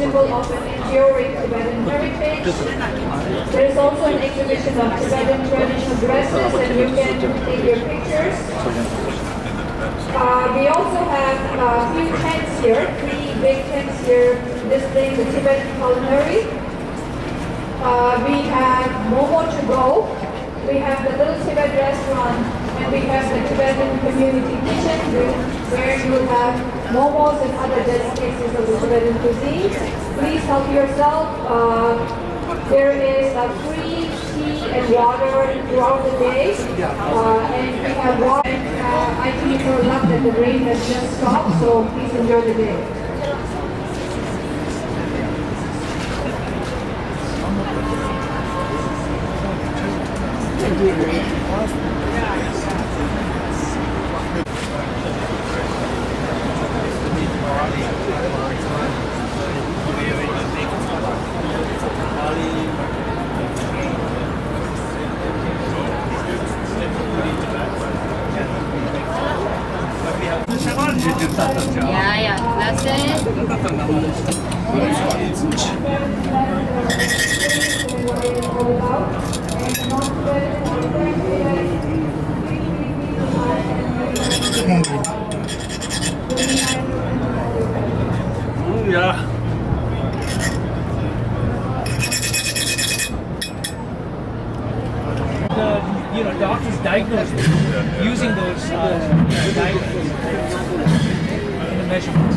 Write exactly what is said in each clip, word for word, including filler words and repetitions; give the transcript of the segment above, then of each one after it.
Symbol of an enduring Tibetan heritage. There is also an exhibition of Tibetan traditional dresses, and you can take your pictures. Uh, we also have a few tents here, three big tents here displaying the Tibetan culinary. Uh, we have momo to go. We have the Little Tibet restaurant, and we have the Tibetan community kitchen, where you will have momos and other delicacies of the Tibetan cuisine. Please help yourself. Uh, there is a free tea and water throughout the day, uh, and we have water. Uh, I think it's our luck that the rain has just stopped, so please enjoy the day. Yeah, yeah. That's it. Mm, yeah. The, you know, doctors diagnose using those, uh, diagnoses and the measurements.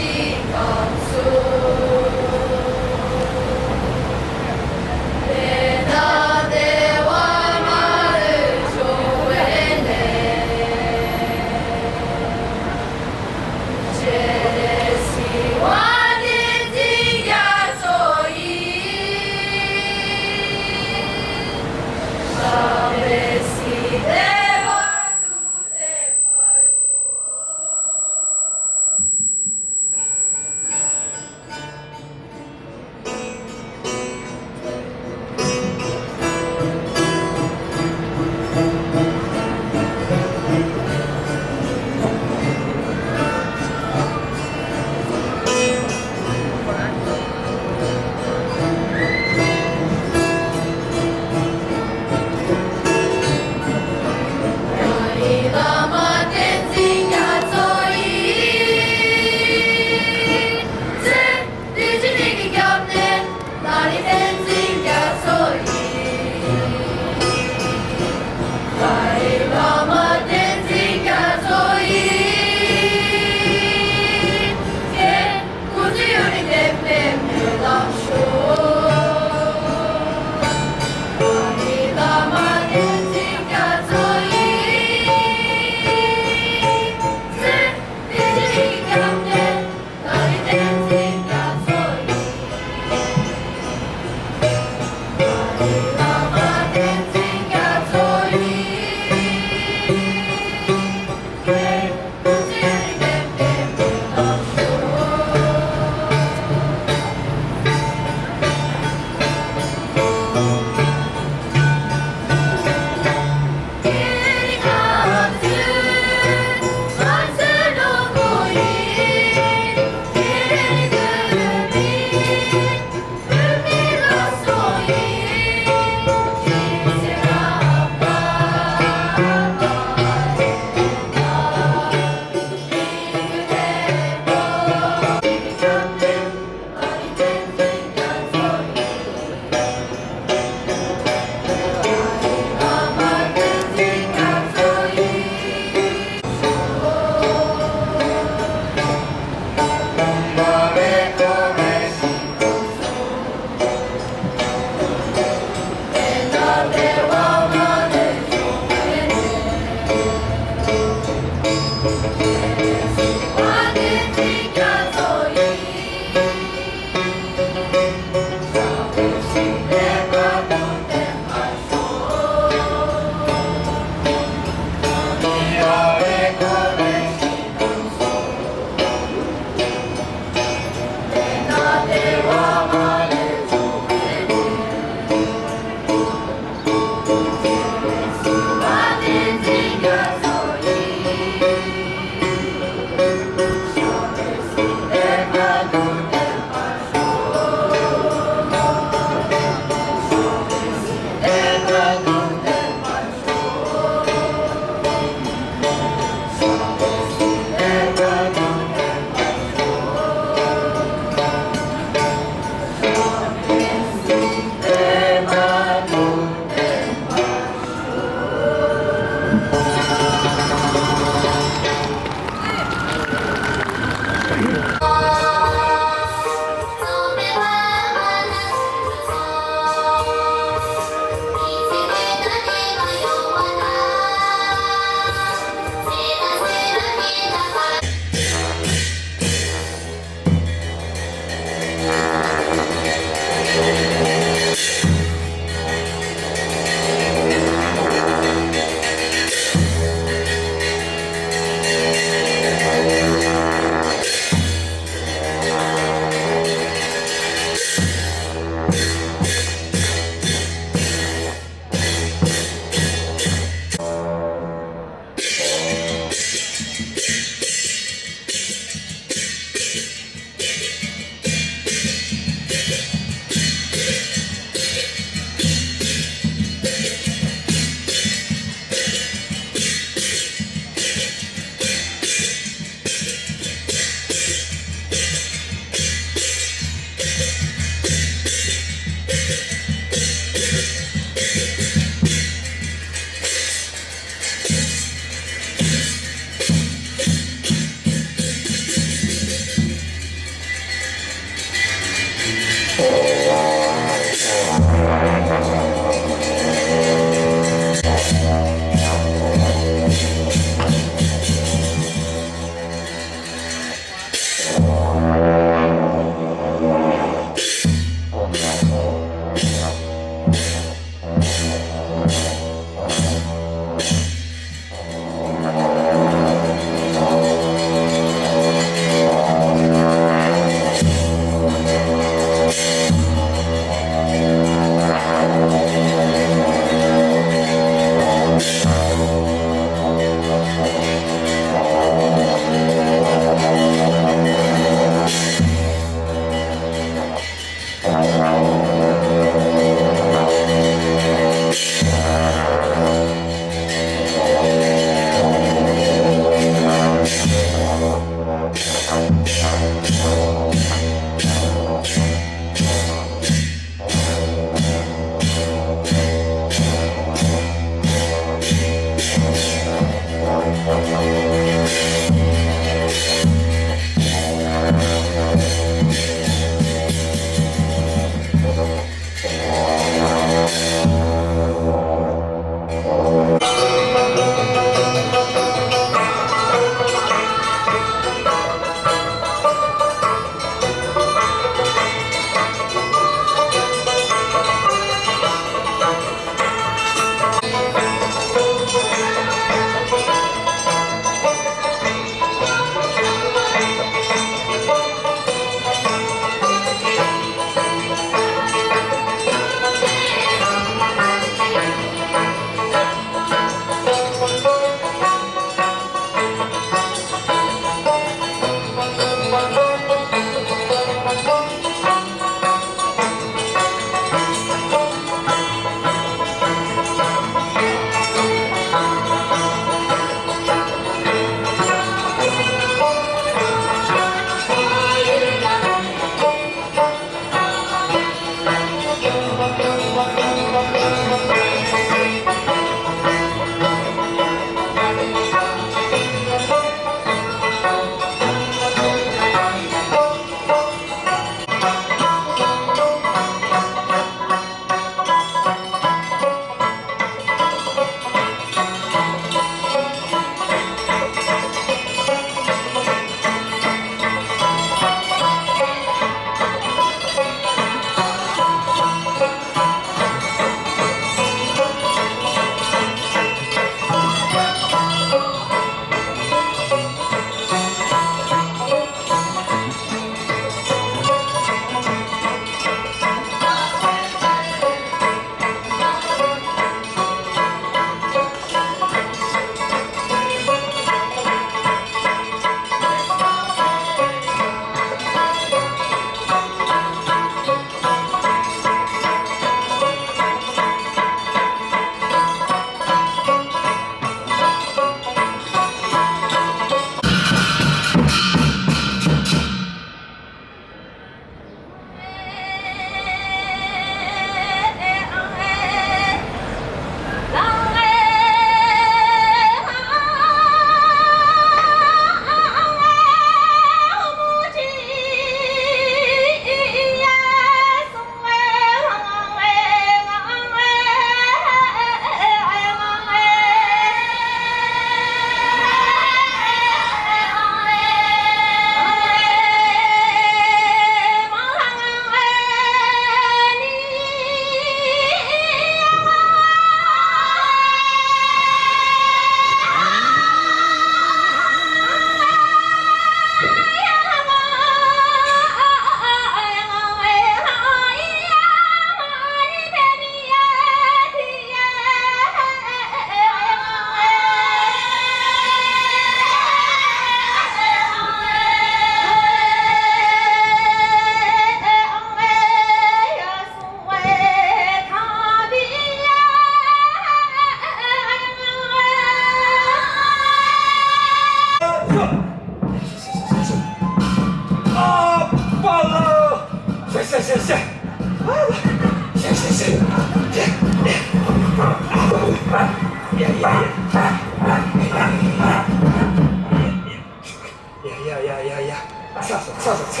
ཡ་ཡ་ཡ་ཡ་ཡ། ཚ་སོ་ཚ་སོ་ཚ་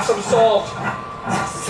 སོ། ཚ་སོ་སོ།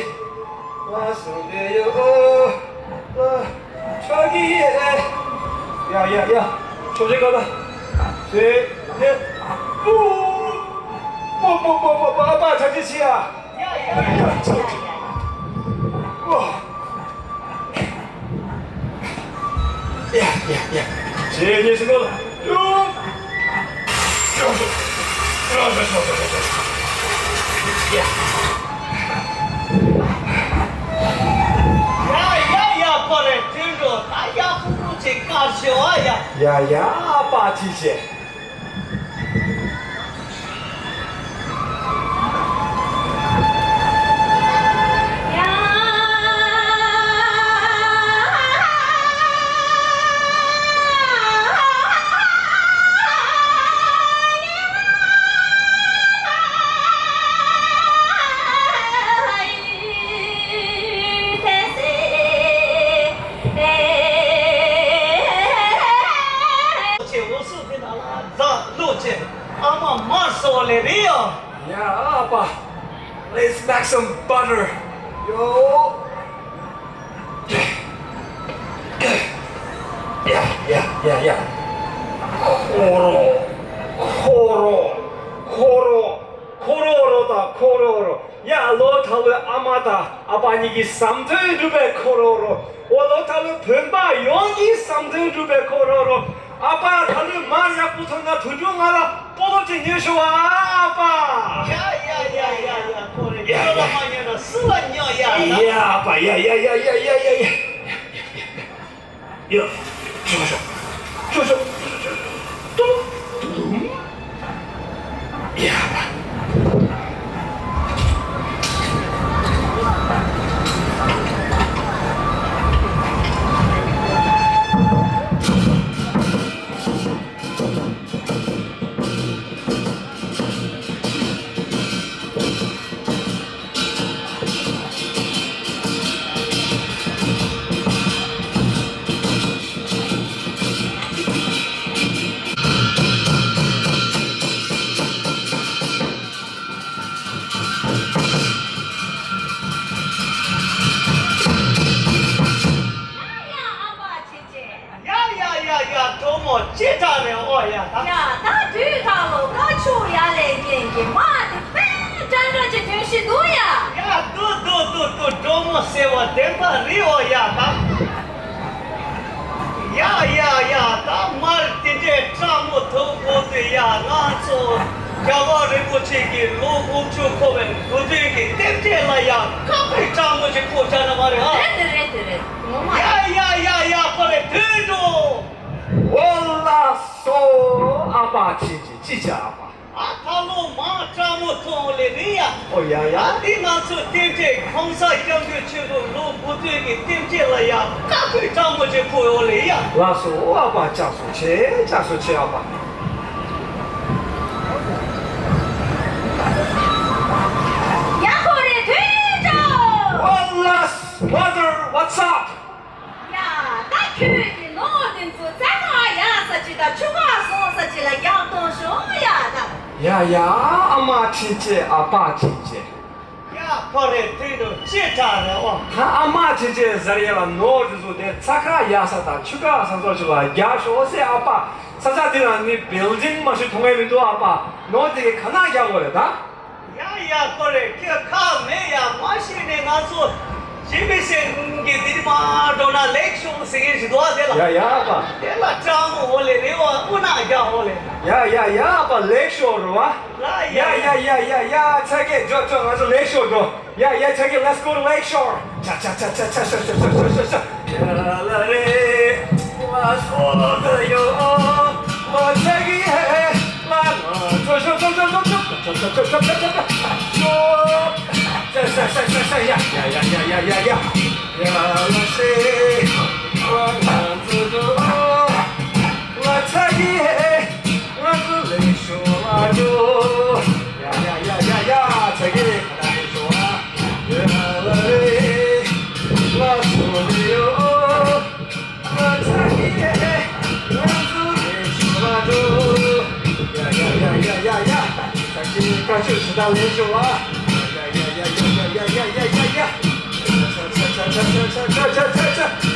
ཡིན། ཨ་སུ་དེ་ཡོ། ཨ་ཕྲ་གི་ཡེ། ཡ་ཡ་ཡ། ཆོག་ཆེ་ག་ལ། ཞེ། ཡེ། པོ། པོ་པོ་པོ་པོ་པོ། ཨ་ཕ་ཆ་ཅི་ཆི་ཡ། ཡ་ཡ་ཡ། ཆོག་ཆེ། ཨོ། ཡ་ཡ་ཡ། ཞེ་ཉེ་སི་གོ་ལ། ཡོ། ཡ། ཡ་ཡ་ཨ་པ་ཅི་བྱེད། ཆེ་འུ་སུ་དེ་ན་ལ་རྫ་ལོ་ཆེ་ཨ་མ་མར་སོ་ལེ་རེ་ཡོ། ཡ་ཨ་པ། Let's make some butter. ཡོ། ཡ་ཡ་ཡ་ཡ། ཁོ་རོ། ཁོ་རོ། ཁོ་རོ། ཁོ་རོ་རོ་དང་ཁོ་རོ་རོ། ཡ་ལོ་ཐ་ལོའི་ཨ་མ་དང་ཨ་ཕ་གཉིས་ཀྱི་བསམ་དོན་འགྲུབ་པའི་ཁོ་རོ་རོ། འོ་ལོ་ཐ་ལོའི་བོད་པ་ཡོངས་ཀྱི་བསམ་དོན་འགྲུབ་པའི་ཁོ་རོ་རོ། ཨ་ཕ་ད་ལོའི་མར་ཡག་པོ་ཐོན་ན་དུད་འགྲོ་ང་ལ་སྤོ་ལོ་ཅིག་ཉོས་ཤོག་ཨ་ཨ་ཕ། ཡ་ཡ་ཡ་ཡ་ཡ། ཁོ་རེ་ཡ་ཁྱོད་ལ་ཡ་མ་ཉོས་ན་སུ་ལ་ཉོ་ཡ་ཡ། ཡ་ཨ་ཕ་ཡ་ཡ་ཡ་ཡ། ཡ། ཅོ་ཅོ། ཅོ་ཅོ། ཏུ། ཏུ། ཡ། ཡ་ཡ་ཨ་ཕ་ཆེ་ཆེ། ཡ་ཡ་ཡ་ཡ། གྲོགས་མོ་ཅི་དྲག་རེད་ཨོ་ཡ་ད། ཡ་ད་དུས་ཐག་ལོ་ཀ་ཆུ་ཡ་ལས་རྒྱན་གྱི་མ་དེ་དཔེ་འདྲ་འདྲ་ཅིག་ཐོན་ཤི་འདུག་ཡ། ཡ་དུ་དུ་དུ་དུ། གྲོགས་མོ་ཟེར་བ་བདེན་པ་རེད་ཨོ་ཡ་ད། ཡ་ཡ་ཡ། ད་མར་དེ་འདྲའི་སྤྲང་མོ་ཐོབ་དགོས་དུས་ཡ་ང་ཚོ་རྒྱལ་བ་རིན་པོ་ཆེ་གི་ལོ་དགུ་བཅུ་འཁོར་བའི་དགུ་སྟོན་གྱི་རྟེན་འབྲེལ་ལ་ཡ་དཀར་པོའི་སྤྲང་མོ་ཞིག་ཁུར་བཞག་ན་མ་རེད་ཨ། རེད་དེ་རེད་དེ་རེད་ངོ་མ། ཡ་ཡ་ཡ་ཡ། ཁོ་རེ་དུད་འགྲོ། འོ་ལགས་སོ། ཨ་ཕ་ཆེ་ཆེ་ཅི་བྱ་ཨ་ཕ། ཨ་ཐ་ལོ་མ་སྤྲང་མོ་ཐོང་ལེ་རེད་ཡ། ཨོ་ཡ་ཡ། ཨ་འདི་ང་ཚོ་རྟེན་འབྲེལ་གོང་ས་སྐྱབས་མགོན་ཆེན་པོ་ལོ་དགུ་སྟོན་གྱི་རྟེན་འབྲེལ་ལ་ཡ་དཀར་པོའི་སྤྲང་མོ་ཅིག་ཁུར་ཡོང་ལེ་ཡ། ལགས་སོ་ཨ་ཕ། ཅག་སོ་ཆེ། ཅག་སོ་ཆེ་ཨ་ཕ། ཡ་ཁོ་རེ་དུད་འགྲོ། ཨོ་ལགས། Mother, what's up? ཡ། ད་ཁྱོད་ཀྱི་ནོར་དེ་ཚོ་རྩྭ་ཁ་ཡག་ས་ཅིག་དང་ཆུ་ཁ་བཟང་ས་ཅིག་ལ་རྒྱག་གཏོང་ཤོག་ཡ་ད། ཡ་ཡ། ཨ་མ་ཁྲིན་ཆེ། ཨ་ཕ་ཁྲིན་ཆེ། ཡ་ཁོ་རེ་དུད་འགྲོ་ཅི་དྲག་རེད་ཨོ། ད་ཨ་མ་ཁྲིན་ཆེ་ཟེར་ཡ་ལ་ནོར་དེ་ཚོ་དེ་རྩྭ་ཁ་ཡག་ས་དང་ཆུ་ཁ་བཟང་ས་ཅིག་ལ་རྒྱག་ཤོག་ཟེར་ཨ་ཕ། ས་ཆ་དེ་ལ་ནི་བིལ་ཌིང་མ་ཞིག་མཐོང་ཡ་མི་འདུག་ཨ་ཕ། ནོར་དེ་གི་ག་ན་རྒྱག་དགོས་རེད་ད། ཡ་ཡ་ཁོ་རེ་ཁྱོད་ཁག་མེད་ཡ། མ་གཞི་ནས་ང་ཚོ་ཇི་མི་སེང་གི་འདི་མ་འགྲོ་ན་ལེགས་ཤོག་ཟེར་གྱིན་ཞིག་འདུག་ཨ་དེ་ལ། ཡ་ཡ་པ། དེ་ལ་སྤྲང་མོ་འོ་ལེ་རེ་བ་སྤུ་ན་རྒྱ་འོ་ལེ། ཡ་ཡ་ཡ་པ་ལེགས་ཤོག་རེད་བ། ལ་ཡ་ཡ་ཡ་ཡ་ཡ། ཚ་གེ་འགྲོ་འགྲོ། ང་ཚོ་ལེགས་ཤོག་འགྲོ། ཡ་ཡ། ཚ་གེ། Let's go to Lake Shore. ཆ་ཆ་ཆ་ཆ། ཡ་ལ་རེ། ལ་སོ་ད་ཡོ། ལ་ཚ་གེ། ལ་ང་ཚོ་ཤོ་ཤོ་ཤོ་ཤོ། ཤོ། ཤ་ཤ་ཤ་ཤ་ཤ། ཡ་ཡ་ཡ་ཡ་ཡ་ཡ། ཡ་ལ་སེ། ལ་ང་ཚོ་ཤོ། ལ་ཚ་གེ། ང་ཚོ་ལེགས་ཤོག་ལ་འགྲོ། ཡ་ཡ་ཡ་ཡ་ཡ། ཚ་གེ། ང་ཚོ་ལེགས་ཤོག་ལ། ཡ་ལ་རེ། ལ་སོ་ད་ཡོ། ལ་ཚ་གེ། ང་ཚོ་ལེགས་ཤོག་ལ་འགྲོ། ཡ་ཡ་ཡ་ཡ་ཡ། ཚ་གེ་བཀའ་ཆོས་ཇི་ལྟར་ལེགས་ཤོག་ལ། ཡ་ཡ་ཡ་ཡ་ཡ། ཚ་ཚ་ཚ།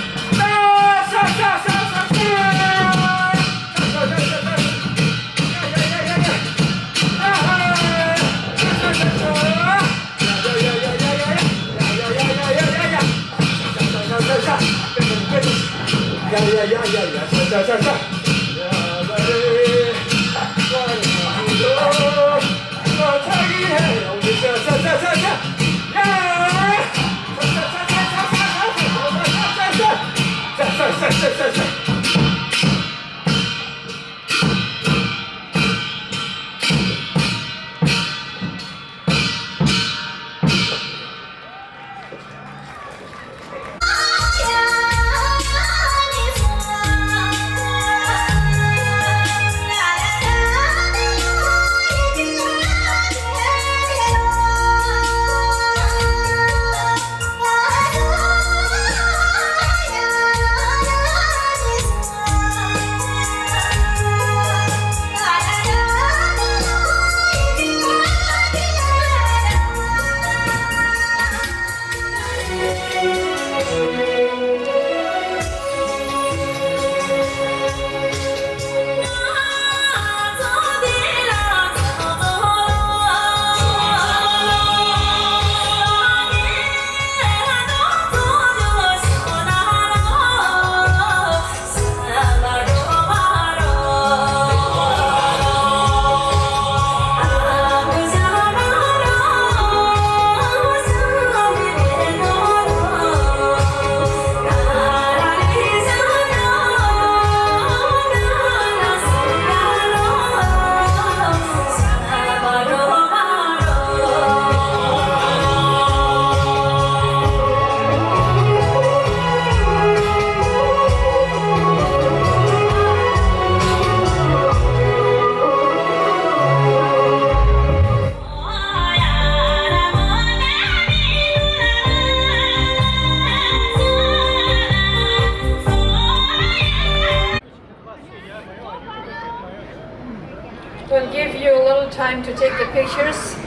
Pictures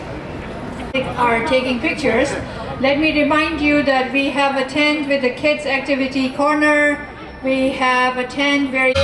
are taking pictures. Let me remind you that we have a tent with the kids activity corner. We have a tent where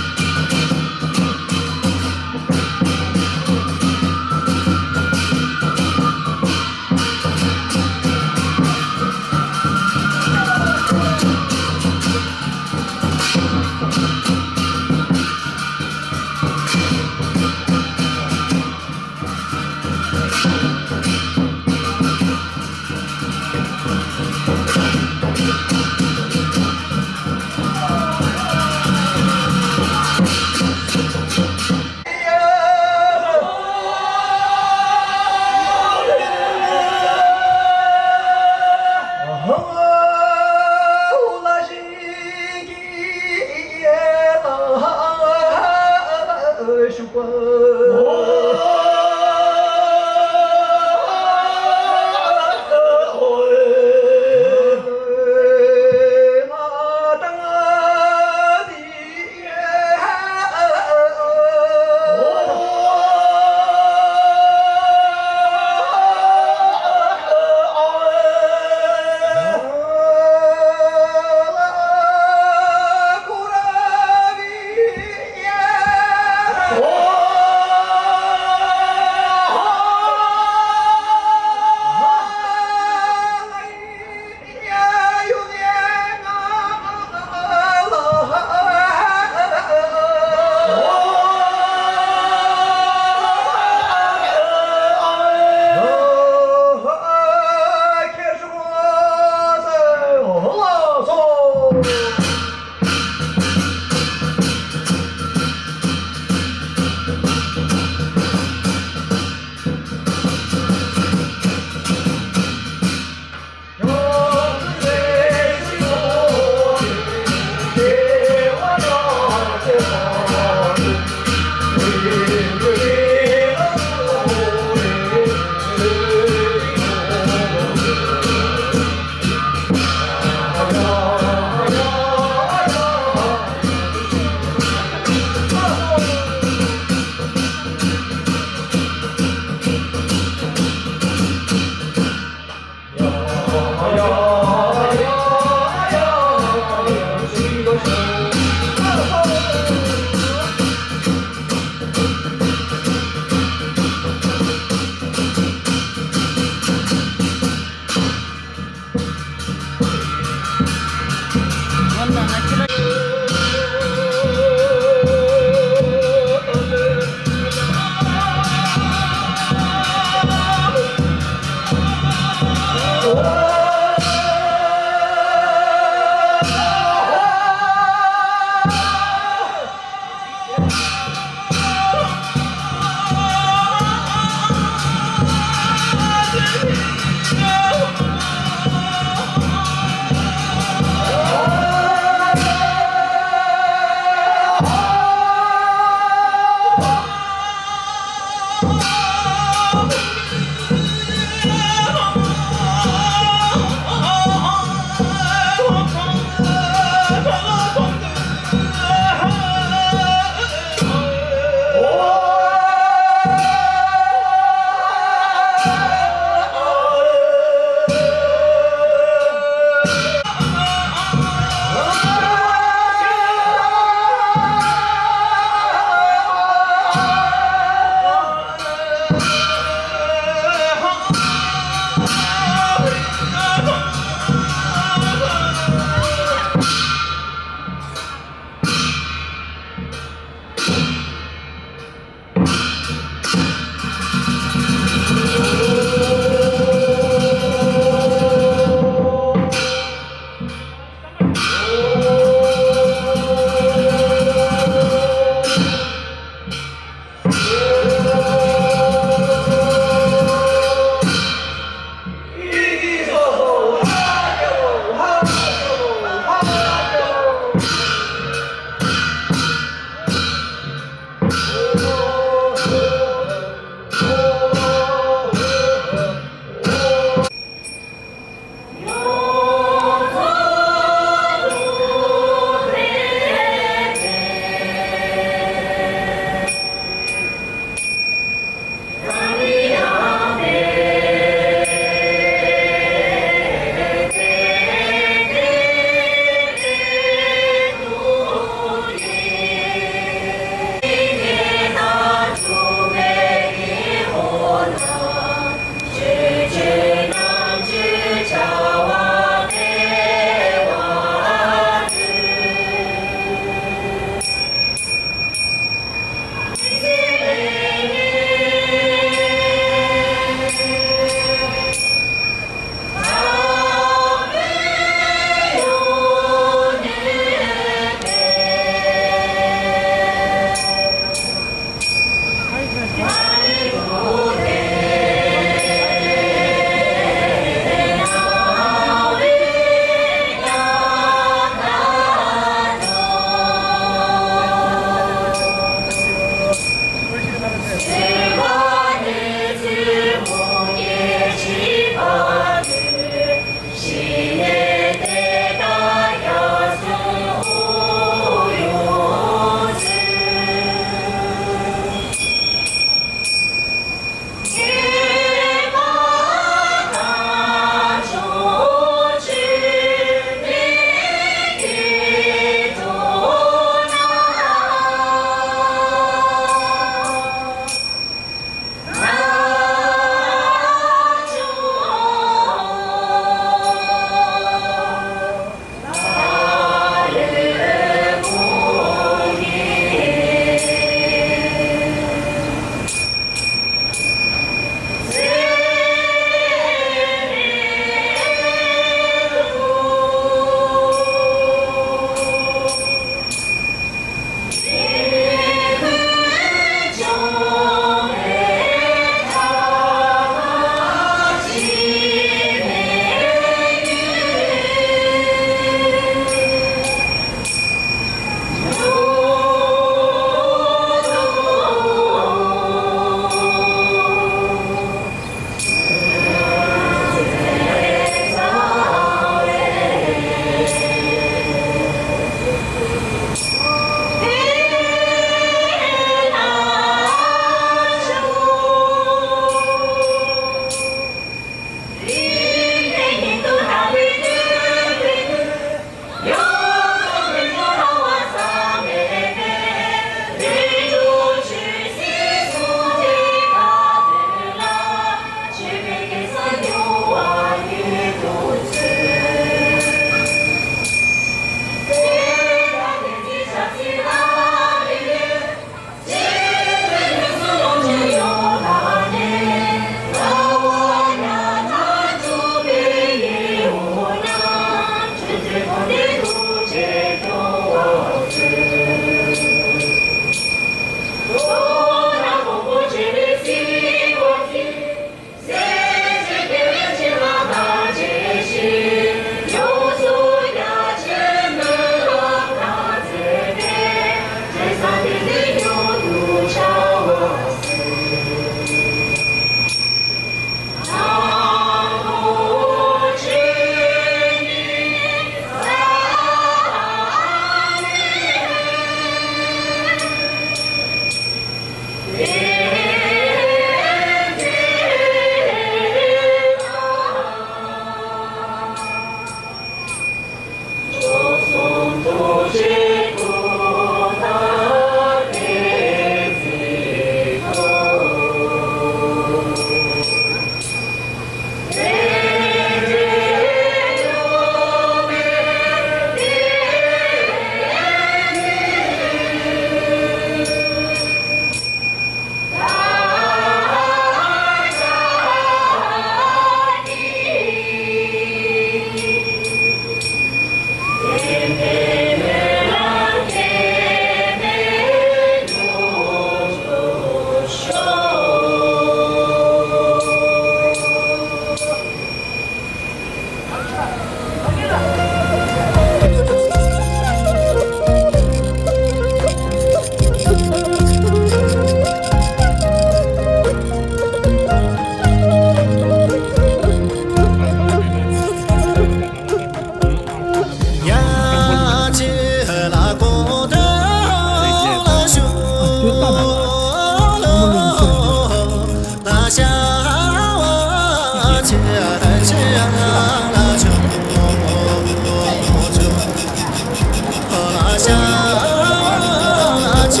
ཐ་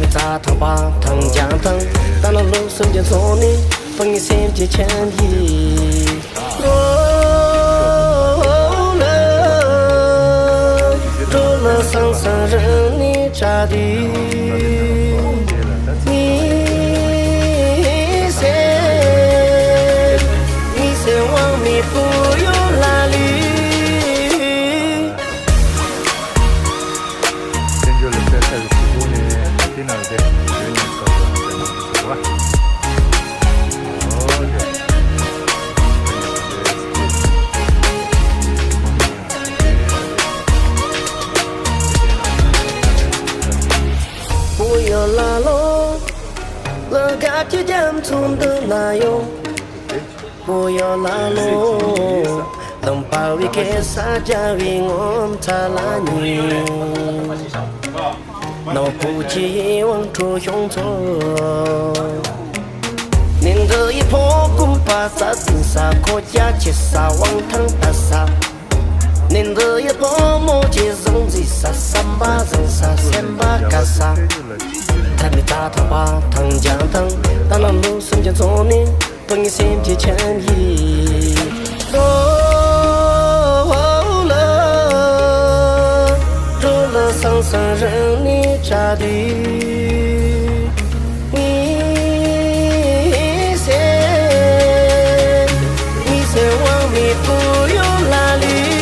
མི་རྩ་ཐང་པ་ཐང་རྒྱང་ཐང་། ད་ནང་ལོ་སུམ་གྱི་ཚོགས་ནི། ཕ་ངའི་སེམས་ཀྱི་ཆེན་ཡིན། འགྲོ་ལ་འགྲོ་ལ་སང་སང་རང་ནི་བྱ་དུས། ཉི་ཟེར་ཉི་ཟེར་དབང་མེད་པོ་ཡོད་ལ་ལུས། བཙན་བྱོལ་ལ་ཕེབས་ཚར་བའི་གཞུག་གུ་ནས་དེ་ནང་བསྡད་ཡོད་ནས་སོ་སོ་ནང་བསྡད་ནང་བཞིན་བ། བུ་ཡོད་ལ་ལོ། ལ་དགའ་སྐྱིད་རྒྱ་མཚོ་འདི་ན་ཡོད། བུ་ཡོད་ལ་ལོ། ལུང་པ་བའི་སྐད་ས་རྒྱ་བའི་ངོ་མཚར་ལ་ཉེ། ནོར་བུ་ཆེ་ཡི་དབང་ཁྲོ་གཞུང་ཚོ། ནི་འདི་ཡི་ཕོ་བུམ་པ་ས་འཛིན་ས་ཁོ་རྒྱ་ཆེ་ས་དབང་ཐང་ལྟ་ས། ནི་འདི་ཡི་ཕོ་མོ་ཆེ་བཟང་འཛིན་ས་བསམ་པ་བཟང་ས་སེམས་པ་དགའ་ས། ཐ་མི་རྩ་ཐང་པ་ཐང་རྒྱང་ཐང་། ད་ནང་ལོ་སུམ་གྱི་ཚོགས་ནི། ཕ་ངའི་སེམས་ཀྱི་ཆེན་ཡིན། འགྲོ་ལ་འགྲོ་ལ་སང་སང་རང་ནི་བྱ་དུས། ཉི་ཟེར་ཉི་ཟེར་དབང་མེད་པོ་ཡོད་ལ་ལུས།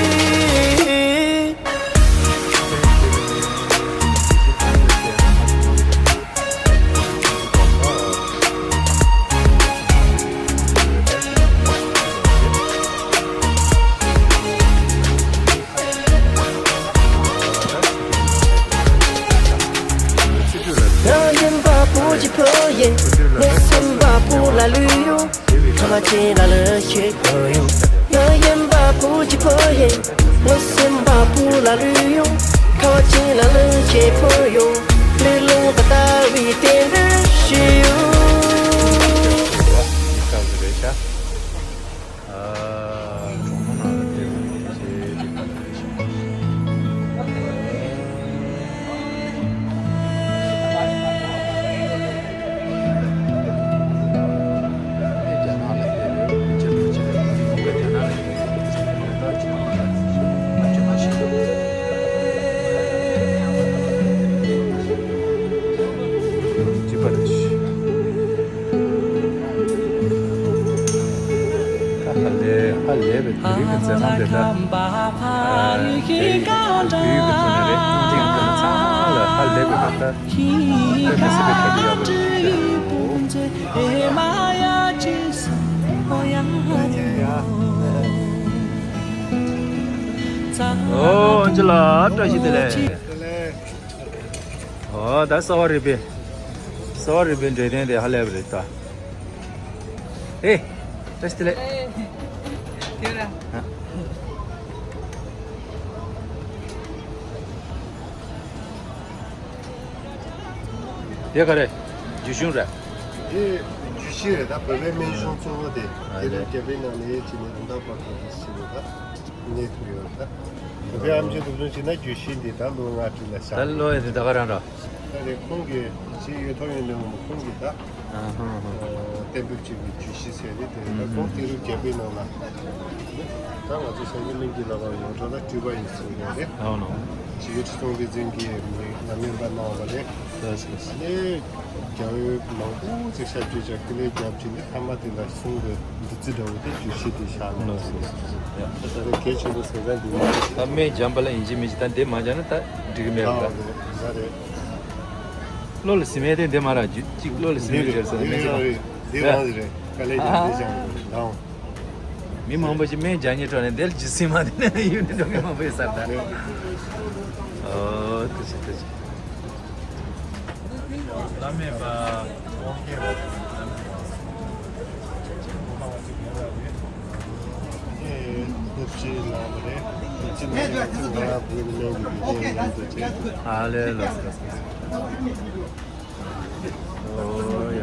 ང་ཡིན་པ་བུ་གཅིག་བུ་ཡིན། ངའི་སེམས་པ་བུ་ལ་ལུས་ཡོད། ཁ་མ་ཆེ་ལ་ལུ་ཤེས་བུ་ཡོད། ང་ཡིན་པ་བུ་གཅིག་བུ་ཡིན། ངའི་སེམས་པ་བུ་ལ་ལུས་ཡོད། ཁ་ ཕོ་ཆེན་ལ་ལུས་ཆེ་ཕོ་ཡོང་ལུས་ལུང་ལྟ་བུའི་རྟེན་འབྲེལ་ཞུ། ཧ་ལས་ཧ་ལས་པའི་དུས་ཀྱི་མཛད་རྣམ་དེ་ལྟ། ཨ་དེ་ཡི་དུས་ཀྱི་ཚོ་ནི་རེད། སྟོང་ཐིག་དེ་ཚང་མ་ལ་ཧ་ལས་པའི་ད་ལྟ་དཔེ་མི་སྲིད་པའི་གྲ་སྒྲིག་ཡག་པོ་ཞིག་བྱས་འདུག། ཨོ་ཨོན་ཅི་ལགས་བཀྲ་ཤིས་བདེ་ལེགས། ཨོ་ད་གསོ་བ་རིག་པའི་གསོ་བ་རིག་པའི་འབྲས་ལྡན་དེ་ཧ་ལས་པ་རེད་ད། ཨེ་བཀྲ་ཤིས་བདེ་ལེགས། དེ་ག་རེ། རྒྱུ་གཞུང་རེད། དེ་རྒྱུ་གཞི་རེད་ད། བོད་པའི་སྨན་གཞུང་གཙོ་བོ་དེ་ཨ་དེ་རེད། རེད། རྒྱ་བོད་ནང་ནས་ཡོད་ཅིག་ནས་ད་ལྟ་བར་དུ་དེ་ཞིག་རེད་ད། གནས་ཐུབ་ཡོད་རེད་ད། བོད་པའི་ཨེམ་ཆི་འདུག་སེ་བྱས་ན་རྒྱུ་གཞི་འདི་ད་ལོ་ལྔ་བཅུ་ལ་བཞག་ད་ལོ་ཡི་འདི་ད་ག་རང་ར། ད་རེད། ཁོང་གིས་ཅི་ཡོད་ཐོག་ཡོད་འདི་ངོ་མ་ཁོང་གིས་ད། ཨ་ཧ་ཧ། གཏན་འབེབས་བྱས་པའི་རྒྱུ་གཞི་ཟེར་རེད་དེ་རེད་ད། ཁོང་དེ་རུ་རྒྱ་བོད་ནང་ལ། ད་ང་ཚོ་སངས་རྒྱས་སྨན་གྱི་བླ་མ་ཡོངས་གྲགས་ལ་སྤྲུལ་པ་ཡིན་ཟེར་ཡོད་རེད། ཨ་ནོ། ཅི་ཡོད་ཚོང་པའི་འཛིན་གྱི་མི་ལམ་ཡོན་པ་གནང་བ་རེད། ལགས་སོ། ནས་རྒྱལ་བོའི་མང་པོ་ཅིག་ཞབས་ཕྱི་བྱ་ཁུ་ལས་རྒྱབ་ཀྱི་འདི་ཐ་མ་དེ་ལ་གསུང་གི་འདི་ཚོ་འདྲ་བོ་དེ་བརྗོད་གཞི་དེ་བཞག་ན། ལགས་སོ། ད་ལྟ་གལ་ཆེན་པོ་ཟེར་ས་འདི་མ་རེད། ད་སྨན་སྦྱངས་པ་ལ་ཡིན་གཅིག་མིན་གཅིག་ད་འདི་མ་སྦྱངས་ན་ད་འགྲིག་གི་མེད་པ་ད། ད་རེད། བློ་ལ་ཟིན་མེད་དེ་འདི་མ་ར་རྒྱུ་གཅིག་བློ་ལ་ཟིན་མེད་ཟེར་ས་འདི་མེད་ཟེར་རེད། འདི་རང་ཟེར་རེད། དཀའ་ལས་ཀྱང་འདི་བྱ་འདང་། མི་མང་པོ་ཞིག་སྨན་སྦྱང་སྙིང་བྲོ་ནས་འདིར་ཇི་སྲིད་མ་དེ་ནས་ཡུལ་ནས་འགྲོ་མཁན་མང་པོ་ཡོད་ས་རེད་ད། ཨོ་ཐུགས་རྗེ་ཆེ་ཐུགས་རྗེ་ཆེ། བླ་མེད་པ། ཨ་ལེ་ལོ། ཨོ་ཡ།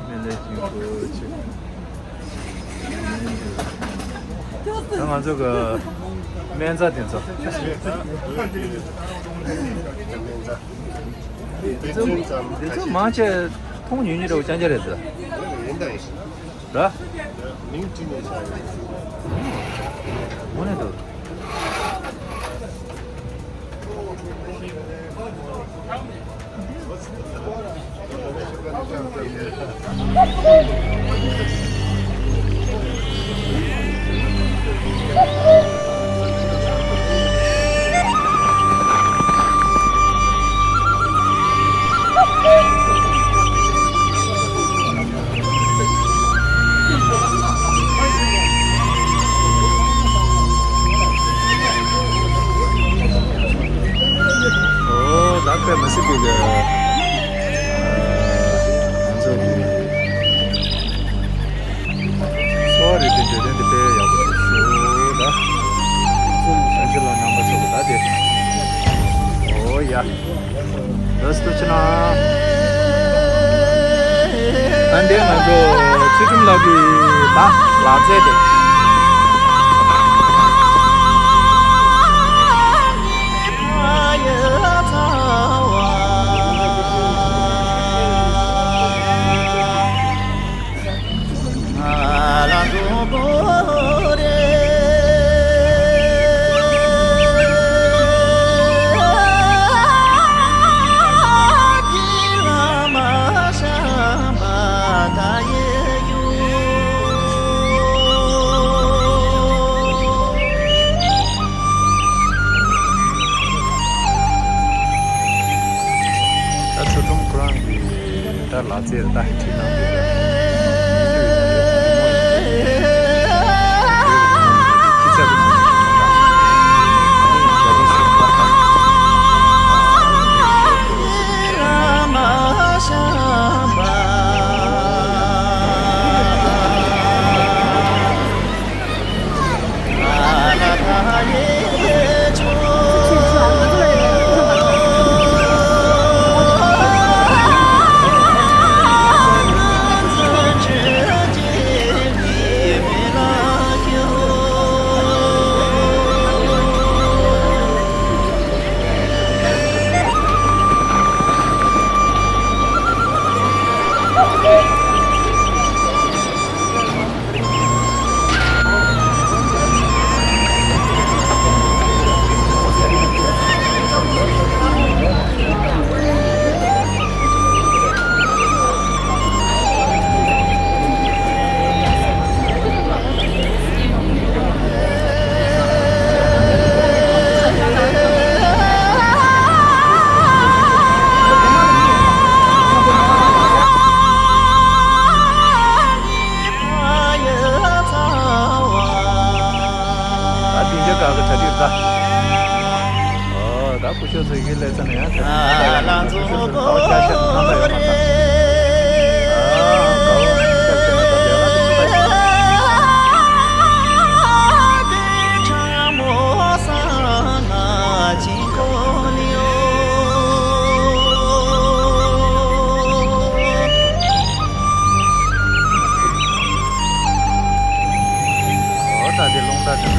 སྨན་བླའི་དཀྱིལ་འཁོར་ཆེ། ད་ང་ཚོ་གི་སྨན་རྩྭ་དེ་ཚོ། འདི་ཚོ་མང་ཆེ་མཐོང་ཉུང་ཉུང་འདྲ་བོ་རྐྱང་རྐྱང་རེད་ཟེར། ར། དངོས་གནས་འདུག། ཨོ་ལགས་པས་མ་སྲིད་པའི་གི་ང་ཚོ་གི་གསོ་བ་རིག་པའི་འབྲས་ལྡན་དེ་དཔེ་ཡག་པོ་འདུག་ཞུ་ད། ཨོ་ཡ། ལགས་སོ་ཐུགས་རྗེ་གནང་། ད་འདི་ང་ཚོ་ཚུལ་ཁྲིམས་ལགས་ཀྱི་ད་ལག་རྩལ་དེ། ད་ཚུལ་ཁྲིམས་ཁོ་རང་གི་ད་ལག་རྩལ་ད་ཁྲིད་གནང་འདུག་ད།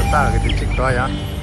སྟག་གི་དེ་གཅིག་འགྲོ་ཡ།